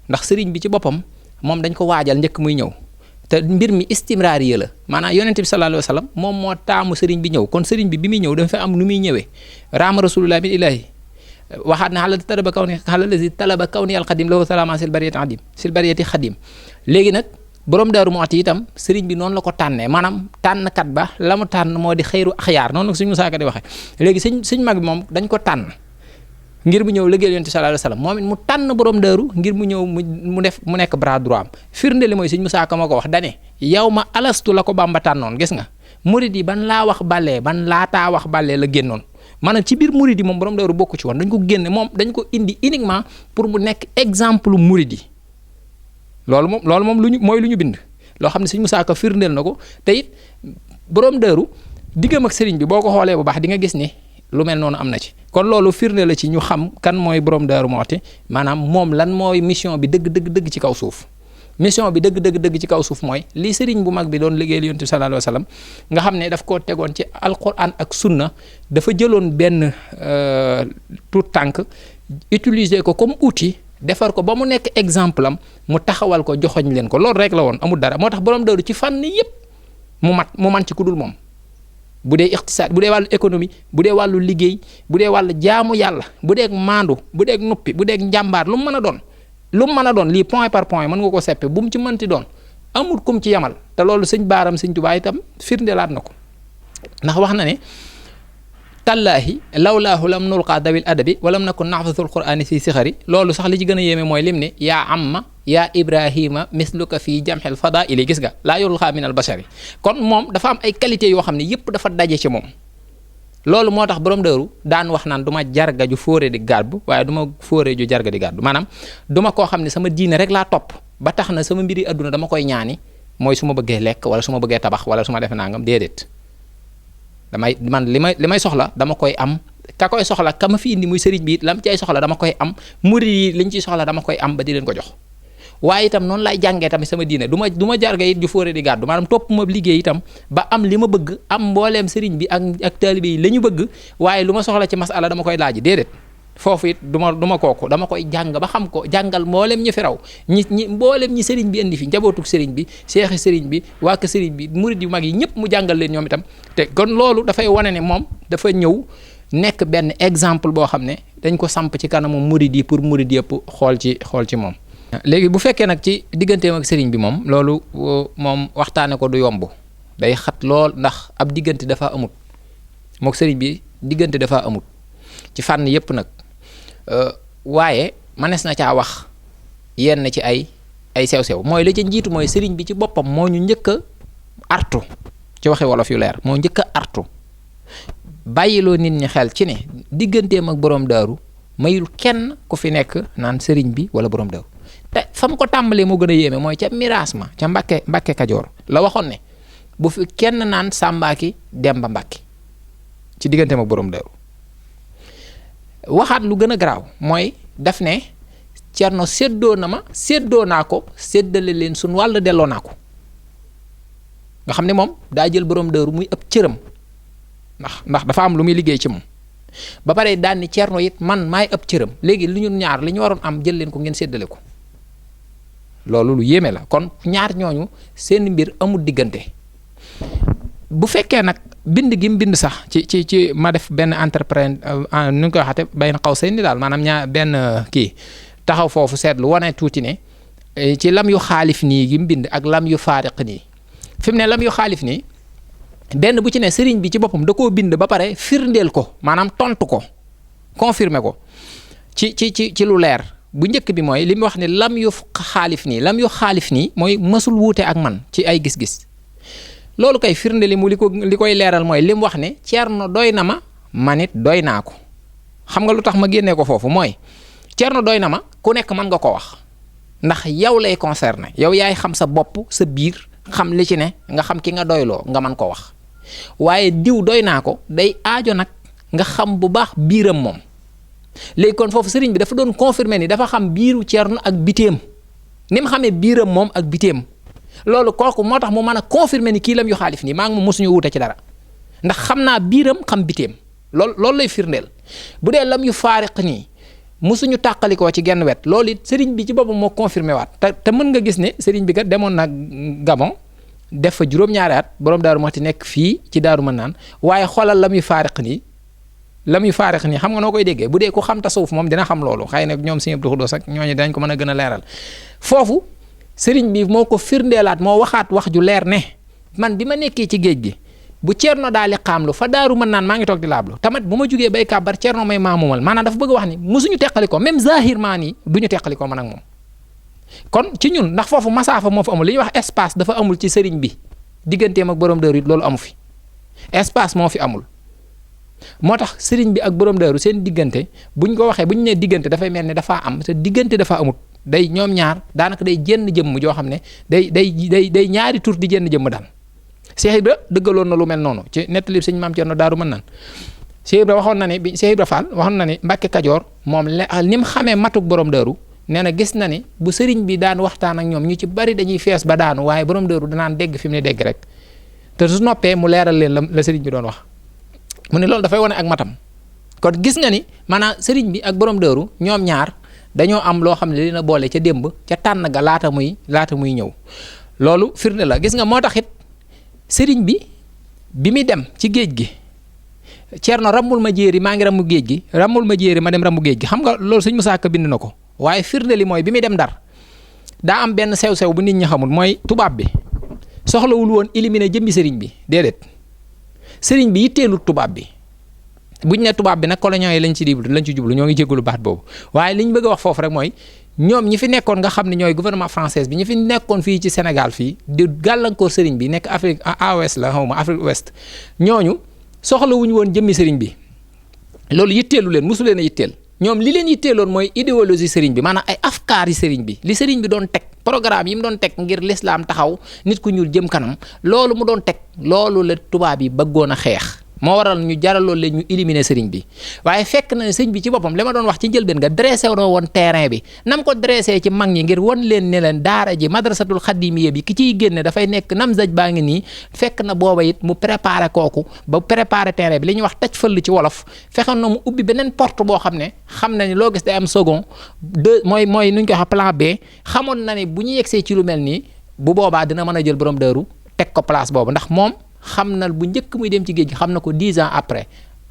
ndax sëriñ bi ci boppam moom dañ ko waajal njëkk muy ñëw te mbir mi istimraariya la maanaam yonente bi sallallahu alayhi wa sallam moom moo taamu sëriñ bi ñëw kon sëriñ bi muy ñëw dafa fa am nu muy ñëwee raama rasulullah min ilahi waxaat na xalalazi talaba kaw ni alxadim lahu salama sil bariyati xadim léegi nag borom Daaru Muxti itam sëriñ bi noonu la ko tànnee maanaam tànnkat ba la mu tànn moo di xëyru axyaar noonu la suñ Musaa Ka di waxee léegi suñ mag bi moom dañ ko tànn ngir mu ñëw liggéeyal yonent sallallahu alayhi wasallam moom it mu tànn borom Daaru ngir mu ñëw mu nekk bras droit am firnde li mooy suñ Musaa Ka moo ko wax dane yow ma alastu la ko Bàmba tànnoon gis nga murid yi ban laa wax bàllee ban laataa wax bàllee la génnoon maanaam ci biir murid yi moom borom Daaru bokku ci woon dañ ko génne moom dañ ko indi uniquement pour mu nekk exemple murid yi loolu moom mooy lu ñu bind loo xam ne Sëriñ Musaa Ka firndeel na ko te it borom Daaru diggam ak sëriñ bi boo ko xoolee bu baax di nga gis ni lu mel noonu am na ci kon loolu firnde la ci ñu xam kan mooy borom Daaru Muxti maanaam moom lan mooy mission bi dëgg ci kaw suuf mission bi dëgg ci kaw suuf mooy li sëriñ bu mag bi doon liggéeyal Yonent bi sallallahu alayhi wasallam nga xam ne daf koo tegoon ci alquran ak sunna dafa jëloon benn tout tànk utiliser ko comme outil defar ko ba mu nekk exemple am mu taxawal ko joxoñ leen ko loolu rek la woon amul dara moo tax borom Daaru ci fànn yépp mu man ci ku dul moom bu dee iqtisaad bu dee wàllu économie bu dee wàllu liggéey bu dee wàllu jaamu yàlla bu dee maandu bu dee noppi bu dee njàmbaar lu mu mën a doon lii point par point mën nga ko seppe bu mu ci mënti doon amul kum ci yamal te loolu sëñ baaram sëñ Tuubaa itam firndeelaat na ko ndax wax na ne tallaahi lawlaahu lam nulqaa dawil adabi walam nakun naxfasul qur'aani fi sixari loolu sax li ci gën a yéeme mooy lim ne yaa amma yaa ibrahima misluka fii jamxel fadaili gis nga laa yulqaa min al bashari kon moom dafa am ay qualité yoo xam ne yépp dafa daje ci moom loolu moo tax borom Daaru daan wax naan du ma jarga ju fóore di gàddu waaye du ma fóore ju jarga di gàddu maanaam du ma koo xam ne sama diine rek laa topp ba tax na sama mbiri adduna dama koy ñaani mooy su ma bëggee lekk wala su ma bëggee tabax wala su ma defee nangam déedéet man li may soxla dama koy am ka koy soxla ka ma fi indi muy sëriñ bi it lam ci ay soxla dama koy am murid yi liñ ciy soxla dama koy am ba di leen ko jox waaye itam noonu laay jàngee tamit sama diine du ma jarga it ju fóore di gàddu maanaam topp ma liggéey itam ba am li ma bëgg am mbooleem sëriñ bi ak taalibe yi la ñu bëgg waaye lu ma soxla ci masala dama koy laaji déedéet foofu it du ma kooku dama koy jàng ba xam ko jàngal mbooleem ñi fi raw ñi mbooleem ñi sëriñ bi indi fi njabootuk sëriñ bi seexi sëriñ bi waa ka sëriñ bi murid yu mag yi ñëpp mu jàngal leen ñoom itam te kon loolu dafay wane ne moom dafa ñëw nekk benn exemple boo xam ne dañ ko samp ci kanamu murid yi pour murid yëpp xool ci moom léegi bu fekkee nag ci digganteem ak sëriñ bi moom loolu moom waxtaane ko du yomb day xat lool ndax ab diggante dafa amut mook sëriñ bi diggante dafa amut ci fànn yëpp nag waaye manees na caa wax yenn ci ay sew-sew mooy la ca njiitu mooy sëriñ bi ci boppam moo ñu njëkk a artu ci waxi wolof yu leer moo njëkk a artu bàyyiloo nit ñi xel ci ne digganteem ak borom Daaru mayul kenn ku fi nekk naan sëriñ bi wala borom Daaru te fa mu ko tàmbalee moo gën a yéeme mooy ca miraas ma ca Mbàkke Kajoor la waxoon ne bu fi kenn naan Sàmbaaki Demba Mbàkke ci digganteem ak borom Daaru waxaat lu gën a garaaw mooy daf ne Cerno séddoo naa ko séddale leen suñ wàll delloo naa ko nga xam ne moom daa jël borom Daaru muy ëpp cëram ndax dafa am lu muy liggéey ci moom ba pare daan ni Cerno it man maay ëpp cëram léegi lu ñun ñaar li ñu waroon am jël leen ko ngeen séddale ko loolu lu yéeme la kon ñaar ñooñu seen mbir amul diggante bu fekkee nag bind gi mu bind sax ci ma def benn entrepreneur nu ñu koy waxate bayn xaw seen ni daal maanaam ñaar benn kii taxaw foofu seetlu wane tuuti ne ci lam yu xaalif nii gi mu bind ak lam yu faariq nii fi mu ne lam yu xaalif nii benn bu ci ne sëriñ bi ci boppam da koo bind ba pare firndeel ko maanaam tontu ko confirmer ko ci lu leer bu njëkk bi mooy li mu wax ne lam yu xaalif nii mooy mësul wuute ak man ci ay gis-gis loolu kay firnde li koy leeral mooy li mu wax ne Cerno doy na ma man it doy naa ko xam nga lu tax ma génnee ko foofu mooy Cerno doy na ma ku nekk mën nga ko wax ndax yow lay concerné yow yaay xam sa bopp sa biir xam li ci ne nga xam ki nga doyloo nga mën ko wax waaye diw doy naa ko day aajo nag nga xam bu baax biiram moom léegi kon foofu sëriñ bi dafa doon confirmer ni dafa xam biiru Cerno ak biteem ni mu xamee biiram moom ak biteem loolu kooku moo tax mu mën a confirmer ni kii lam yu xaalif nii maa ngi moom mosuñu wuute ci dara ndax xam naa biiram xam biteem loolu lay firndeel bu dee lam yu faariq nii musuñu tàqalikoo ci genn wet loolu it sëriñ bi ci boppam moo confirmé waat te mën nga gis ne sëriñ bi kat demoon na Gabon def fa juróom-ñaari at borom Daaru Muxti nekk fii ci Daaru Manaan waaye xoolal la muy faariq nii xam nga noo koy déggee bu dee ku xam tasawuf moom dina xam loolu xëy na ñoom Sëriñ Abdou Khoudoss ak ñooñu dañ ko mën a gën a leeral foofu sëriñ bi moo ko firndeelaat moo waxaat wax ju leer ne man bi ma nekkee ci géej gi bu Ceerno daal di xaamlu fa Daaru Manaan maa ngi toog di laablu tamit bu ma jugee bay kàbbar Ceerno may maamumal maanaam dafa bëgg wax ni musuñu teqali ko même zahir maa nii du ñu teqali ko man ak moom kon ci ñun ndax foofu masaafa moo fa amul li ñuy wax espace dafa amul ci sëriñ bi digganteem ak borom Daaru it loolu amu fi espace moo fi amul moo tax sëriñ bi ak borom Daaru seen diggante buñ ko waxee buñ nee diggante dafay mel ne dafaa am te diggante dafa amut day ñoom ñaar daanaka day jenn jëmm joo xam ne day ñaari tur di jenn jëmm daal Cheikh Ibra dëggaloon na lu mel noonu ci nettali sëñ Maam Cerno Daaru Manaan Cheikh Ibra waxoon na ne bi Cheikh Ibra Fall waxoon na ne Mbàkke Kajoor moom ni mu xamee matuk borom Daaru nee na gis na ni bu sëriñ bi daan waxtaan ak ñoom ñu ci bari dañuy fees ba daanu waaye borom Daaru danaan dégg fi mu ne dégg rek te su noppee mu leeral leen la sëriñ bi doon wax mu ne loolu dafay wane ak matam kon gis nga ni maanaam sëriñ bi ak borom Daaru ñoom ñaar dañoo am loo xam ne dina boole ca démb ca tànn ga laata muy ñëw loolu firnde la gis nga moo tax it sëriñ bi muy dem ci géej gi Ceerno rammul ma jéeri maa ngi rammu géej gi rammul ma jéeri ma dem rammu géej gi xam nga loolu sëñ Musaa Ka bind na ko waaye firnde li mooy bi muy dem Ndar daa am benn sew-sew bu nit ñi xamul mooy tubaab bi soxlawul woon éliminer jëmbi sëriñ bi déedéet sëriñ bi yitteelul tubaab bi buñ ne tubaab bi nag coloniaux yi lañ ci jublu ñoo ngi jégalu baat boobu waaye liñ bëgg a wax foofu rek mooy ñoom ñi fi nekkoon nga xam ne ñooy gouvernement français bi ñi fi nekkoon fii ci Sénégal fii di gàllankoor sëriñ bi nekk Afrique à ouest la xawma Afrique ouest ñooñu soxlawuñu woon jëmmi sëriñ bi loolu yitteelu leen mosu leen a yitteel ñoom li leen yitteeloon mooy idéologie sëriñ bi maanaam ay afkaar yi sëriñ bi li sëriñ bi doon teg programme yi mu doon teg ngir l'islam taxaw nit ku ñuul jëm kanam loolu mu doon teg loolu la tubaab yi bëggoon a xeex moo waral ñu jaraloon leen ñu éliminer sëriñ bi waaye fekk na ne sëriñ bi ci boppam li ma doon wax ci njëlbeen nga dressé woon terrain bi nam ko dressé ci mag ñi ngir won leen ne leen daara ji madrasatul xadimiya bi ki ciy génne dafay nekk namzaj baa ngi nii fekk na booba it mu préparé kooku ba préparé terrain bi li ñuy wax taj fëll ci wolof fexoon na mu ubbi beneen porte boo xam na ni loo gis day am second deux mooy nu ñu koy wax plan B xamoon na ne bu ñu yegsee ci lu mel nii bu boobaa dina mën a jël borom Daaru teg ko place boobu ndax moom xam na bu njëkk muy dem ci géej gi xam na ko 10 ans après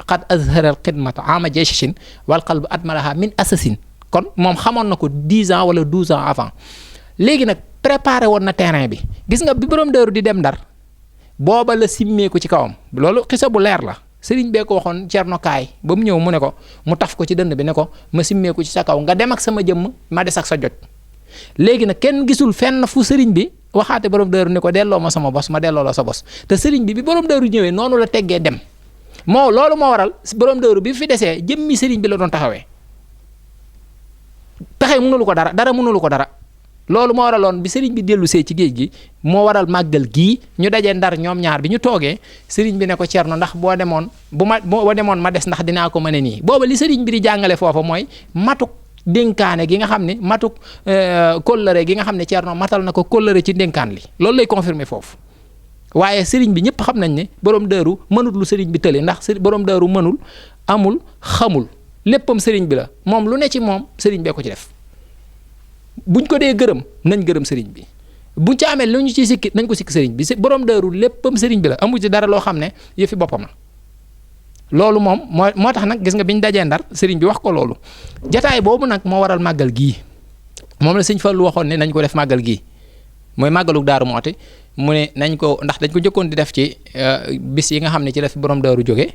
qad azhara al xidmata ama jeshin wal qalbu admalaha min assasine kon moom xamoon na ko 10 ans wala 12 ans avant léegi nag préparé woon na terrain bi gis nga bi borom Daaru di dem Ndar booba la simmeeku ci kawam loolu xisa bu leer la sëriñ bee ko waxoon Cerno kaay ba mu ñëw mu ne ko mu taf ko ci dënd bi ne ko ma simmeeku ci sa kaw nga dem ak sama jëmm ma des ak sa jot léegi nag kenn gisul fenn fu sëriñ bi waxaate borom Daaru ne ko delloo ma sama bos ma delloo la sa bos te sëriñ bi borom Daaru ñëwee noonu la teggee dem loolu moo waral borom Daaru bi fi desee jëmmi sëriñ bi la doon taxawee pexe mënulu ko dara mënulu ko dara loolu moo waraloon bi sëriñ bi dellu see ci géej gi moo waral màggal gii ñu dajee Ndar ñoom ñaar bi ñu toogee sëriñ bi ne ko Cerno ndax boo demoon ma des ndax dinaa ko mën a nii booba li sëriñ bi di jàngale foofa mooy matuk dénkaane gi nga xam ne matuk kóllëre gi nga xam ne Cerno matal na ko kóllëre ci dénkaan li loolu lay confirmer foofu waaye sëriñ bi ñëpp xam nañ ne borom Daaru mënut lu sëriñ bi tële ndax borom Daaru mënul amul xamul léppam sëriñ bi la moom lu ne ci moom sëriñ bee ko ci def buñ ko dee gërëm nañ gërëm sëriñ bi buñ ci amee lu ñu ciy sikki nañ ko sikki sëriñ bi borom Daaru léppam sëriñ bi la amul ci dara loo xam ne yëfi boppam la loolu moom moo tax nag gis nga biñ dajee Ndar sëriñ bi wax ko loolu jataay boobu nag moo waral màggal gii moom la sëñ Fallu waxoon ne nañ ko def màggal gii mooy màggalug Daaru Muxti mu ne nañ ko ndax dañ ko jëkkoon di def ci bis yi nga xam ne ci la fi borom Daaru jóge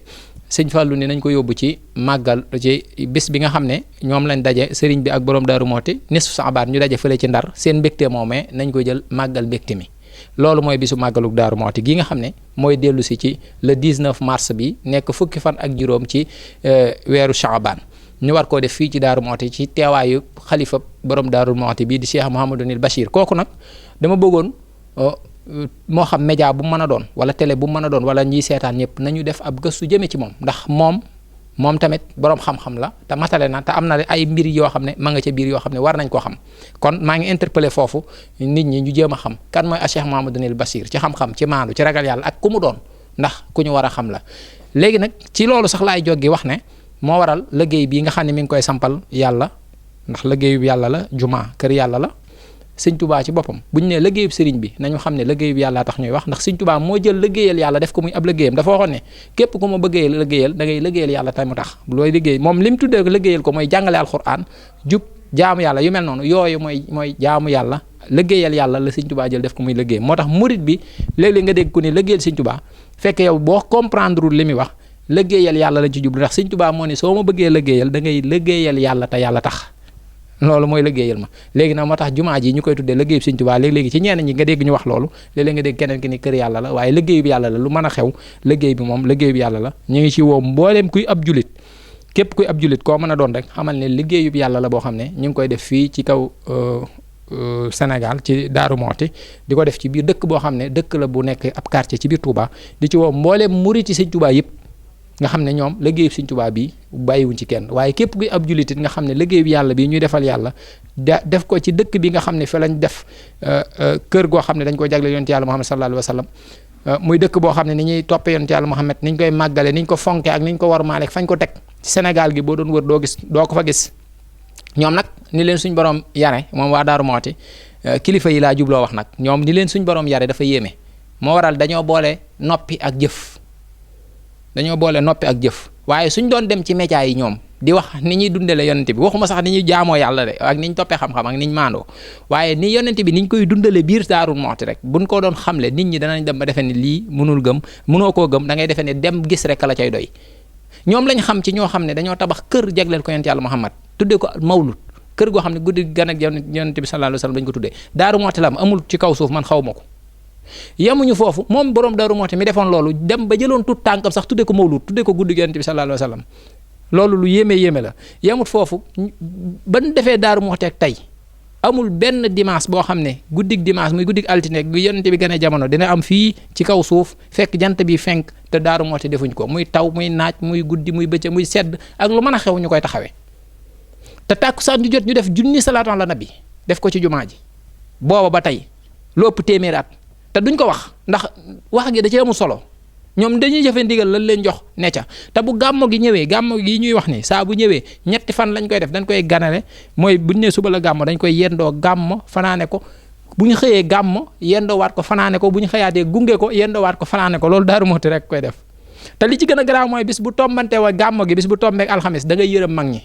sëñ Fallu ne nañ ko yóbbu ci màggal ci bis bi nga xam ne ñoom lañ daje sëriñ bi ak borom Daaru Muxti nisfu Saabaan ñu daje fële ci Ndar seen mbégte moomee nañ ko jël màggal mbégte mi loolu mooy bisu màggalug Daaru Muxti gi nga xam ne mooy dellu si ci le 19 mars bi nekk fukki fan ak juróom ci weeru Saabaan ñu war koo def fii ci Daaru Muxti ci teewaayu xalifa borom Daaru Muxti bii di Cheikh Mouhamadunil Bachir kooku nag dama bëggoon moo xam média bu mu mën a doon wala télé bu mu mën a doon wala ñiy seetaan ñëpp nañu def ab gëstu jëme ci moom ndax moom tamit boroom xam-xam la te matale na te am na ay mbir yoo xam ne ma nga ca biir yoo xam ne war nañ koo xam kon maa ngi interpellé foofu nit ñi ñu jéem a xam kan mooy Cheikh Mouhamadunil Bachir ci xam-xam ci maandu ci ragal yàlla ak ku mu doon ndax ku ñu war a xam la léegi nag ci loolu sax laay jóggi wax ne moo waral liggéey bii nga xam ne mi ngi koy sampal yàlla ndax liggéeyub yàlla la jumaa kër yàlla la sëñ Tuubaa ci boppam bu ñu nee liggéeyub sëriñ bi nañu xam ne liggéeyub yàlla tax ñuy wax ndax sëñ Tuubaa moo jël liggéeyal yàlla def ko muy ab liggéeyam dafa waxoon ne képp ku ma bëggee liggéeyal da ngay liggéeyal yàlla tay mu tax looy liggéey moom li mu tuddee liggéeyal ko mooy jàngale alxuraan jub jaamu yàlla yu mel noonu yooyu mooy jaamu yàlla liggéeyal yàlla la sëñ Tuubaa jël def ko muy liggéey moo tax murit bi léeg-léeg nga dégg ku ne liggéeyal sëñ Tuubaa fekk yow boo comprendre li muy wax liggéeyal yàlla lañ ci jublu ndax sëñ Tuubaa moo ne soo ma bëggee liggéeyal da ngay liggéeyal yàlla te yàlla tax loolu mooy liggéeyal ma léegi nag moo tax jumaa ji ñu koy tuddee liggéeyub sëñ Tuubaa léegi ci ñenn ñi nga dégg ñu wax loolu léeg-léeg nga dégg keneen ki ni kër yàlla la waaye liggéey bi yàlla la lu mën a xew liggéey bi moom liggéey bi yàlla la ñu ngi ci woo mbooleem kuy ab julit képp kuy ab julit koo mën a doon rek xamal ne liggéeyub yàlla la boo xam ne ñu ngi koy def fii ci kaw Sénégal ci Daaru Mooti di ko def ci biir dëkk boo xam ne dëkk la bu nekk ab quartier ci biir Touba di ci woo mbooleem muriti sëñ Tuubaa yëpp nga xam ne ñoom liggéeyub sëñ Tuubaa bi bàyyiwuñ ci kenn waaye képp kuy ab jullitit nga xam ne liggéeyub yàlla bi ñuy defal yàlla def ko ci dëkk bi nga xam ne fi lañ def kër goo xam ne dañ koy jagle yonent yàlla Muhammad sallallahu alayhi wa sallam muy dëkk boo xam ne ni ñuy toppee yonent yàlla Muhammad niñ koy màggale niñ ko fonke ak niñ ko war maale fañ ko teg ci Sénégal gi boo doon wër doo ko fa gis ñoom nag ni leen suñ borom yare moom waa Daaru Mooti kilifa yi laa jubloo wax nag ñoom ni leen suñ borom yare dafa yéeme moo waral dañoo boole noppi ak jëf waaye suñ doon dem ci média yi ñoom di wax ni ñuy dundale yonent bi waxuma sax ni ñuy jaamoo yàlla de ak ni ñu toppee xam-xam ak ni ñu maandoo waaye ni yonent bi ni ñu koy dundale biir Daaru Mooti rek buñ ko doon xamle nit ñi danañ dem ba defee ne lii mënoo koo gëm da ngay defee ne dem gis rek la cay doy ñoom lañ xam ci ñoo xam ne dañoo tabax kër jagleel ko yonent yàlla Muhammad tuddee ko mawlud kër goo xam ne guddi gan ak yonent bi sallallahu alayhi wasallam dañ ko tuddee Daaru Mooti la am amul ci kaw suuf man xaw ma ko yemuñu foofu moom borom Daaru Mooti mi defoon loolu dem ba jëloon tut tànkam sax tuddee ko mawlud tuddee ko guddi yonent bi sallallahu alayhi wasallam loolu lu yéeme la yemut foofu ban defee Daaru Mooti ak tey amul benn dimanche boo xam ne guddig dimanche muy guddig altine gu yonent bi gën a jamono dina am fii ci kaw suuf fekk jant bi fenk te Daaru Mooti defuñ ko muy taw muy naaj muy guddi muy bëccëg muy sedd ak lu mën a xew ñu koy taxawee te tàkkusaan ju jot ñu def junni salaatu ala nabi def ko ci jumaa ji booba ba tey lu ëpp téeméeri at te duñ ko wax ndax wax gi da ci amul solo ñoom dañuy jëfe ndigal lañ leen jox ne ca te bu gàmmo gi ñëwee gàmmo gi ñuy wax ni saa bu ñëwee ñetti fan lañ koy def dañ koy ganale mooy buñ ne suba la gàmmo dañ koy yendoo gàmmo fanaane ko bu ñu xëyee gàmmo yendoo waat ko fanaane ko bu ñu xëyaatee gunge ko yendoo waat ko fanaane ko loolu Daaru Mooti rek koy def te li ci gën a garaaw mooy bis bu tombante wa gàmmo gi bis bu tombeek alxamis da ngay yërëm mag ñi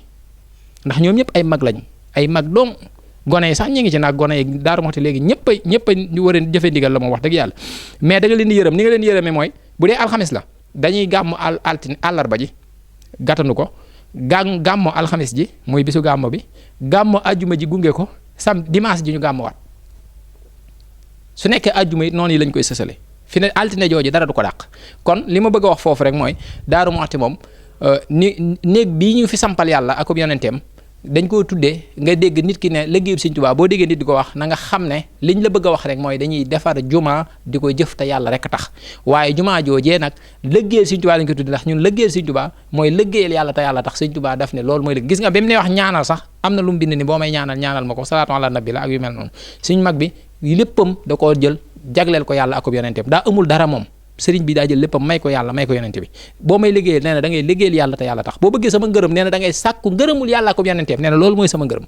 ndax ñoom ñëpp ay mag lañ ay mag dong gone yi sax ñu ngi ci nag gone yi Daaru Mooti léegi ñëpp a war a jëfe ndigal la moom wax dëgg yàlla mais da nga leen di yërëm ni nga leen yërëmee mooy bu dee alxamis la dañuy gàmmu altine àllarba ji gàttanu ko gàmmo alxamis ji muy bisu gàmmo bi gàmmo ajjuma ji gunge ko dimanche ji ñu gàmmowaat su nekkee ajjuma it noonu yi lañ koy sësale fi ne altine jooju dara du ko dàq kon li ma bëgg a wax foofu rek mooy Daaru Mooti moom ni néeg bii ñu fi sampal yàlla ak yonenteem dañ koo tuddee nga dégg nit ki ne liggéeyub Sëñ Tuubaa boo déggee nit di ko wax na nga xam ne liñ la bëgg a wax rek mooy dañuy defar jumaa di ko jëf te yàlla rek tax waaye jumaa joojee nag liggéeyal Sëñ Tuubaa lañ ko tuddee ndax ñun liggéeyal Sëñ Tuubaa mooy liggéeyal yàlla te yàlla tax Sëñ Tuubaa daf ne loolu mooy liggéey gis nga bi mu ne wax ñaanal sax am na lu mu bind ni boo may ñaanal ma ko salaatu ala nabi la ak yu mel noonu suñ mag bi léppam da koo jël jagleel ko yàlla ak yonenteem daa amul dara moom sëriñ bi daa jël léppam may ko yàlla may ko yonente bi boo may liggéeyal nee na da ngay liggéeyal yàlla te yàlla tax boo bëggee sama ngërëm nee na da ngay sàkku ngërëmul yàlla ak yonenteem nee na loolu mooy sama ngërëm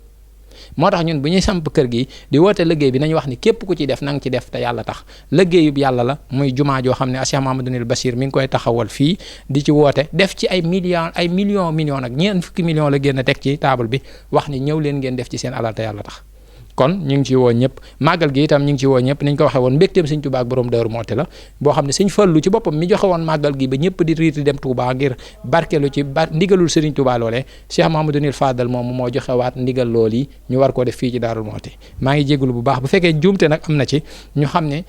moo tax ñun bu ñuy samp kër gi di woote liggéey bi nañu wax ni képp ku ci def na nga ci def te yàlla tax liggéeyub yàlla la muy jumaa joo xam ne Cheikh Mouhamadoul Bachir mi ngi koy taxawal fii di ci woote def ci ay millions ak ñeent fukki millions la génn teg ci table bi wax ni ñëw leen ngeen def ci seen alal te yàlla tax kon ñu ngi ci woo ñëpp màggal gi itam ñu ngi ci woo ñëpp ni ñu ko waxee woon mbégteem Sëñ Tuubaa ak borom Daaru Mooti la boo xam ne Sëñ Fallu ci boppam mi joxe woon màggal gi ba ñëpp di riiti dem Tuubaa ngir barkelu ci ndigalul Sëriñ Tuubaa loolee Cheikh Mouhamadoul Fadal moom moo joxewaat ndigal lool yi ñu war koo def fii ci Daaru Mooti maa ngi jégalu bu baax bu fekkee juumte nag am na ci ñu xam ne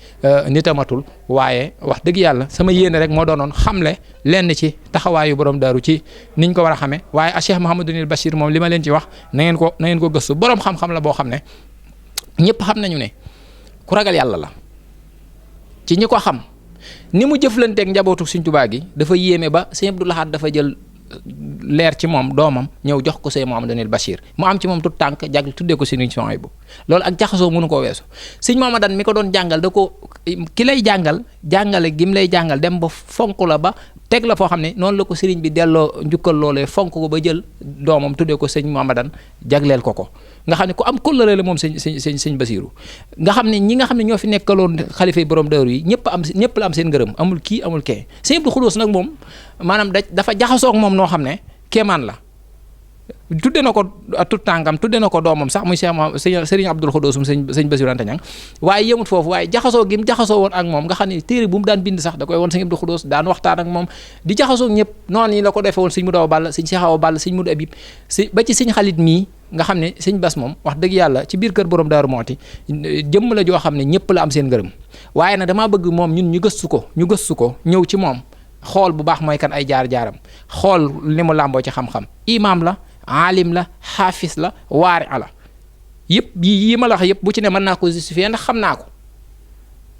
nit amatul waaye wax dëgg yàlla sama yéene rek moo doonoon xamle lenn ci taxawaayu borom daaru ci niñ ko war a xamee waaye Cheikh Mouhamadoul Bachir moom li ma leen ci wax na ngeen ko gëstu borom xam-xam la boo xam ne ñëpp xam nañu ne ku ragal yàlla la ci ñi ko xam ni mu jëflanteeg njabootu Sëñ Tuubaa gi dafa yéeme ba Sëñ Abdou Lahad dafa jël leer ci moom doomam ñëw jox ko Sëñ Mouhamadoul Bachir mu am ci moom tout tànk jagle tuddee ko Sëriñ Suhaybu loolu ak jaxasoo mënu koo weesu Sëñ Mouhamadan mi ko doon jàngal da ko ki lay jàngale gi mu lay jàngal dem ba fonk la ba teg la foo xam ne noonu la ko sëriñ bi delloo njukkal loolee fonk ko ba jël doomam tuddee ko sëñ Mouhamadan jagleel ko nga xam ne ku am kóllëre la moom sëñ Basiiru nga xam ne ñi nga xam ne ñoo fi nekkaloon xalifa yi borom daaru yi ñëpp la am seen ngërëm amul kii amul kee sëñ Abdou Khoudous nag moom maanaam dafa jaxasoo ak moom noo xam ne kéemaan la tudde na ko tut tàngam tudde na ko doomam sax muy sëriñ Abdou Khoudous sëñ Basiiru Anta Ñaŋ waaye yemut foofu waaye jaxasoo gi mu jaxasoo woon ak moom nga xam ne téere bu mu daan bind sax da koy woon sëñ Abdou Khoudous daan waxtaan ak moom di jaxasoo ñëpp noonu yi la ko defee woon sëñ Mudu Balla sëñ Seex Awa Balla sëñ Mudu Abib ba ci sëñ Xalit mii nga xam ne sëñ Bas moom wax dëgg yàlla ci biir kër borom Daaru Muxti jëmm la joo xam ne ñëpp la am seen ngërëm waaye nag damaa bëgg moom ñun ñu gëstu ko ñëw ci moom xool bu baax mooy kan ay jaar-jaaram xool li mu làmboo ci xam-xam imaam la aalim la xaafis la waari ala yëpp yi ma la wax yëpp bu ci ne mën naa ko justifier ndax xam naa ko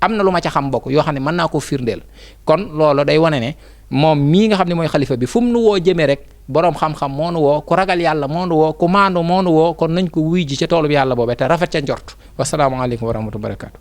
am na lu ma ca xam bokk yoo xam ne mën naa koo firndeel kon loolu day wane ne moom mii nga xam ne mooy xalifa bi fu mu nu woo jëmee rek boroom xam-xam moo nu woo ku ragal yàlla moo nu woo ku maandu moo nu woo kon nañ ko wuy ji ca toolu bi yàlla boobee te rafet ca njort wasalaamaaleykum wa rahmatulah barakaatu.